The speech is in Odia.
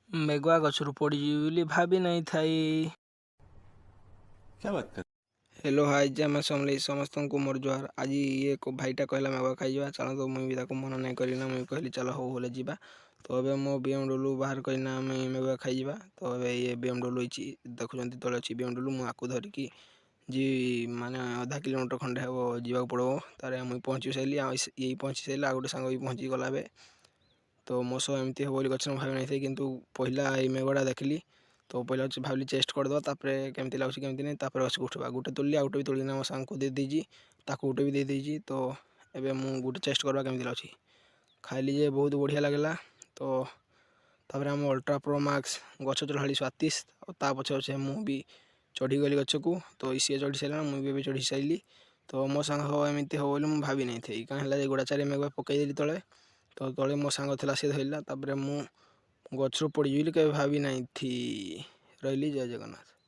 ମେଘୁଆ ଗଛରୁ ପଡ଼ିଯିବି ବୋଲି ଭାବି ନାଇଁ ଥାଇ। क्या बात कर। ହ୍ୟାଲୋ ହାଇ, ଜୟ ମା ସମଲେଇ, ସମସ୍ତଙ୍କୁ ମୋର ଜୁହାର। ଆଜି ଇଏ ଭାଇଟା କହିଲା ମେଘୁଆ ଖାଇଯିବା ଚାଲନ୍ତୁ। ମୁଇଁ ବି ତାକୁ ମନା ନାଇଁ କରିନା, ମୁଇଁ କହିଲି ଚାଲ, ହଉ ହେଲେ ଯିବା। ତ ଏବେ ମୋ ବିଏମ୍ଡବ୍ଲୁ ବାହାର କରିନା ଆମେ ମେଘୁଆ ଖାଇଯିବା। ତ ଏବେ ଇଏ ବିଏମ୍ଡବ୍ଲୁ ହେଇଛି, ଦେଖୁଛନ୍ତି ତଳେ ଅଛି ବିଏମ୍ଡବ୍ଲୁ। ମୁଁ ଆକୁ ଧରିକି ଯିବି, ମାନେ ଅଧା କିଲୋମିଟର ଖଣ୍ଡେ ହେବ ଯିବାକୁ ପଡ଼ିବ। ତାରେ ମୁଇଁ ପହଞ୍ଚି ସାରିଲି ଆଉ ଇଏ ପହଞ୍ଚି ସାରିଲା, ଆଉ ଗୋଟେ ସାଙ୍ଗ ବି ପହଞ୍ଚି ଗଲା ଏବେ। ତ ମୋ ସହ ଏମିତି ହେବ ବୋଲି ଗଛରେ ମୁଁ ଭାବି ନାଇଥାଏ, କିନ୍ତୁ ପହିଲା ଏଇ ମେଘଟା ଦେଖିଲି ତ ପହିଲା ଭାବିଲି ଚେଷ୍ଟ କରିଦେବା, ତାପରେ କେମିତି ଲାଗୁଛି କେମିତି ନାହିଁ, ତାପରେ ଗଛକୁ ଉଠିବା। ଗୋଟେ ତୋଳିଲି, ଆଉ ଗୋଟେ ବି ତୋଳିକିନା ମୋ ସାଙ୍ଗକୁ ଦେଇଦେଇଛି, ତାକୁ ଗୋଟେ ବି ଦେଇଦେଇଛି। ତ ଏବେ ମୁଁ ଗୋଟେ ଚେଷ୍ଟ କରିବା କେମିତି ଲାଗୁଛି। ଖାଇଲି ଯେ ବହୁତ ବଢ଼ିଆ ଲାଗିଲା। ତ ତାପରେ ଆମ ଅଲ୍ଟ୍ରା ପ୍ରୋ ମାକ୍ସ ଗଛ ଚଢ଼ାଳି ସ୍ୱାତିଶ, ଆଉ ତା ପଛେ ପଛେ ମୁଁ ବି ଚଢ଼ିଗଲି ଗଛକୁ। ତ ସିଏ ଚଢ଼ି ସାରିଲା, ମୁଁ ବି ଏବେ ଚଢ଼ି ସାରିଲି। ତ ମୋ ସାଙ୍ଗ ଏମିତି ହେବ ବୋଲି ମୁଁ ଭାବି ନାଇଥାଇ। କାଁ ହେଲା ଯେ ଗୋଡ଼ା ଚାରି ମେଘୁଆ ପକାଇଦେଲି ତଳେ, ତ ତଳେ ମୋ ସାଙ୍ଗ ଥିଲା, ସେ ଧରିଲା। ତାପରେ ମୁଁ ଗଛରୁ ପଡ଼ିଯିବି ବୋଲି କେବେ ଭାବି ନାଇଥି। ରହିଲି, ଜୟ ଜଗନ୍ନାଥ।